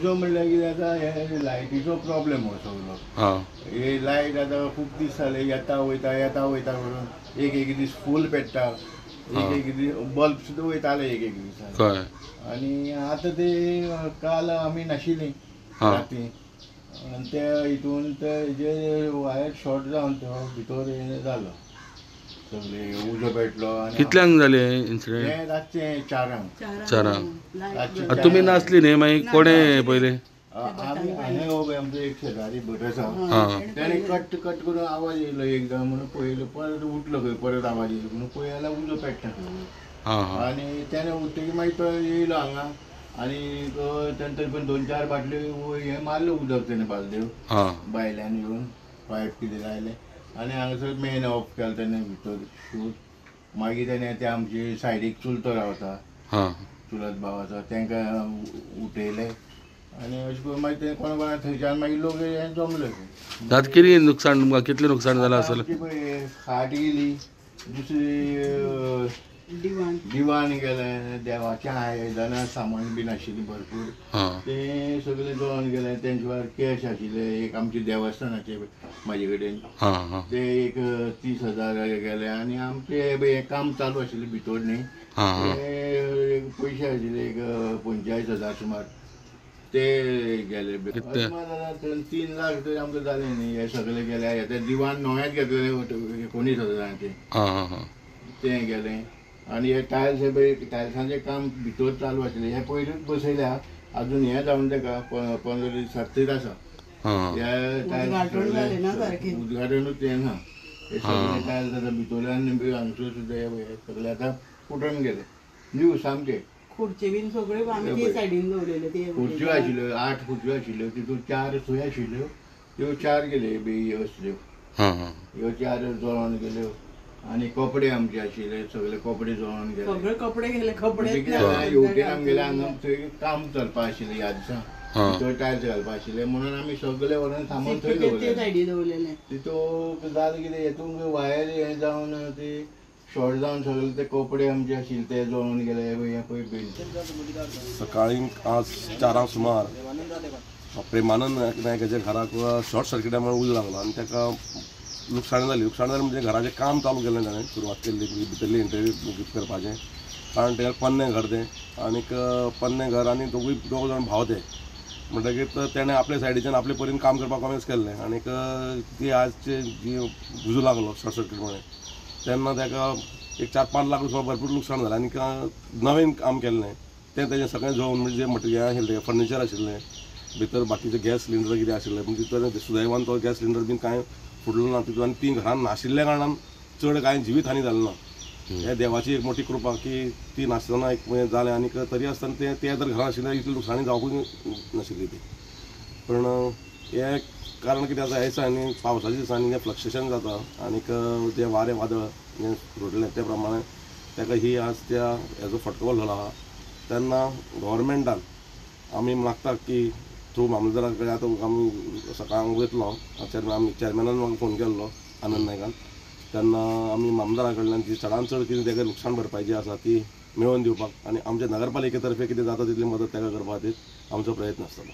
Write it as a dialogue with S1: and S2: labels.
S1: उजो म्हणल्यार कितें जाता, हे लायटीचो प्रॉब्लेम हो सगलो. हे लायट आतां खूब दीस जाले येता वयता येता वयता करून, एक एक दीस फूल पेट्टा, एक एक दीस बल्ब सुद्दां वयताले एक एक दिसा. आनी आतां ते काल आमी नाशिल्ली राती, आनी ते हितून ते जे वायर शॉर्ट जावन तो भितर हें जालो, सगळे उजो पेटलो.
S2: कितल्यांक जालें इन्सिडंट?
S1: हें रातचें 4 .
S2: 4. तुमी नासली न्ही, मागीर कोणें पयलें?
S1: आमी हांवें हो पळय आमचो एक शेजारी भट आसा, तेणें कट कट करून आवाज येयलो एकदां म्हणून पळयलो, परत उठलो खंय, परत आवाज येयलो म्हणून पळय जाल्यार उजो पेट्टा. आनी तेणें उठतकीर मागीर तो येयलो हांगा, आनी तेणें तरी पण 2-4 बाटल्यो हें मारलो उदक तेणें बालदेव भायल्यान येवन पायप कितें लायलें, आनी हांगासर मेन ऑफ केलो तेणें भितर शूट. मागीर तेणें ते आमचे सायडीक चुलतो रावता, चुलत भाव आसा, तांकां उठयले आनी अशें करून मागीर ते कोणा कोणा थंयच्यान मागीर लोक हे जमले.
S2: आतां कितें नुकसाण तुमकां, कितलें नुकसाण जालां आसतलें?
S1: पळय खाट गेली, दुसरी दिवाण गेलें, देवाचें आयदनां सामान बीन आशिल्लीं भरपूर, तें सगळें जळोन गेलें. तेंचे वांगडा कॅश आशिल्ले एक आमचे देवस्थानाचे म्हाजे कडेन, ते एक 30,000 गेले. आनी आमचे हें काम चालू आशिल्लें भितर न्ही, ते पयशे आशिल्ले एक 45,000 सुमार, ते गेले. 3 लाख तरी आमकां जालें न्ही, हे सगळे गेले. ते दिवाण नवेंच घेतलेलें 19,000 तें गेलें. आनी हे टायल्स हे पळय टायल्सांचें काम भितर चालू आशिल्लें, हे पयरूच बसयल्या, अजून हें जावन ताका 15 दिसां तरी आसा. ह्या टायल्स उद्घाटनूच हें ना, हे सगळे टायल्स आतां भितरल्यान हांगसर सुद्दां हे सगळे आतां फुटून गेले न्यू सामके.
S3: खुर्ची बीन सगळ्यो आमी ते सायडीन दवरलेल्यो, ते
S1: खुर्च्यो आशिल्ल्यो 8 खुर्च्यो आशिल्ल्यो, तितून 4 थंय आशिल्ल्यो, त्यो 4 गेल्यो बी असल्यो, ह्यो 4 जळोन गेल्यो. आनी कपडे आमचे आशिल्ले सगळे कपडे जळोन गेले,
S3: सगळे कपडे गेले. कपडे
S1: हेवटेन आमगेले हांगा थंय काम चलपा आशिल्लें ह्या दिसा, थंय टायल्स घालपा आशिल्ले म्हणून आमी सगळे व्हरून सामान थंय दवरलें. तितून जालें कितें, हेतून वायर हें जावन ते शॉर्ट जावन सगळे ते कपडे आमचे आशिल्ले ते जळोन गेले. हें पळय बिल.
S4: सकाळी आज 4 सुमार प्रेमानंद नायकाच्या घराक शॉर्ट सर्किटा मुळे उजो लागलो आनी ताका लुकसाण जाली. लुकसाण जालें म्हणजे घराचें काम चालू केलें ताणें, सुरवात केल्ली भितरली इंटरव्यू करपाचें, कारण तें पोन्नें घर तें, आनीक पोन्नें घर आनी दोग जाण भाव ते, म्हणटकीर तेणें आपल्या सायडीच्यान आपले परीन काम करपाक कॉमेस केल्लें. आनीक ती आजचे जी उजो लागलो शॉर्ट सर्कीट मुळे तेन्ना ताका एक 4-5 लाख रुपया भरपूर लुकसाण जालें. आनीक नवीन काम केल्लें तें तेजें सगळें जळोवन, म्हणजे जें मटेरियल आशिल्लें, फर्निचर आशिल्लें भितर, बाकीचें गॅस सिलिंडर कितें आशिल्लें, म्हणजे तें सुदैवान तो गॅस सिलिंडर बीन कांय फुडलो ना तितून. आनी तीं घरान नाशिल्ल्या कारणान चड कांय जिवीत हानी जालें ना. हे देवाची एक मोठी कृपा की ती नासतना एक जालें. आनीक तरी आसतना तें ते जर घरान आशिल्लें इतली लुकसाणी जावपूच नाशिल्ली ती. पण हें कारण कितें आसा, ह्या दिसांनी पावसाच्या दिसांनी जें फ्लक्चुएशन जाता आनीक जें वारें वादळ जें सोडलें ते प्रमाणे ताका ही आज त्या हेजो फटको बसलो आहा. तेन्ना गव्हर्मेंटान आमी मागता की थ्रू मामलेदारा कडेन आतां आमी सकाळ वयतलो, आमी चेअरमॅनान म्हाका फोन केल्लो आनंद नायकान, तेन्ना आमी मामलेदारा कडल्यान जी चडान चड कितें ताका लुकसाण भरपाई जी आसा ती मेळोवन दिवपाक आनी आमच्या नगरपालिके तर्फे कितें जाता तितली मदत ताका करपा खातीर आमचो प्रयत्न आसतलो.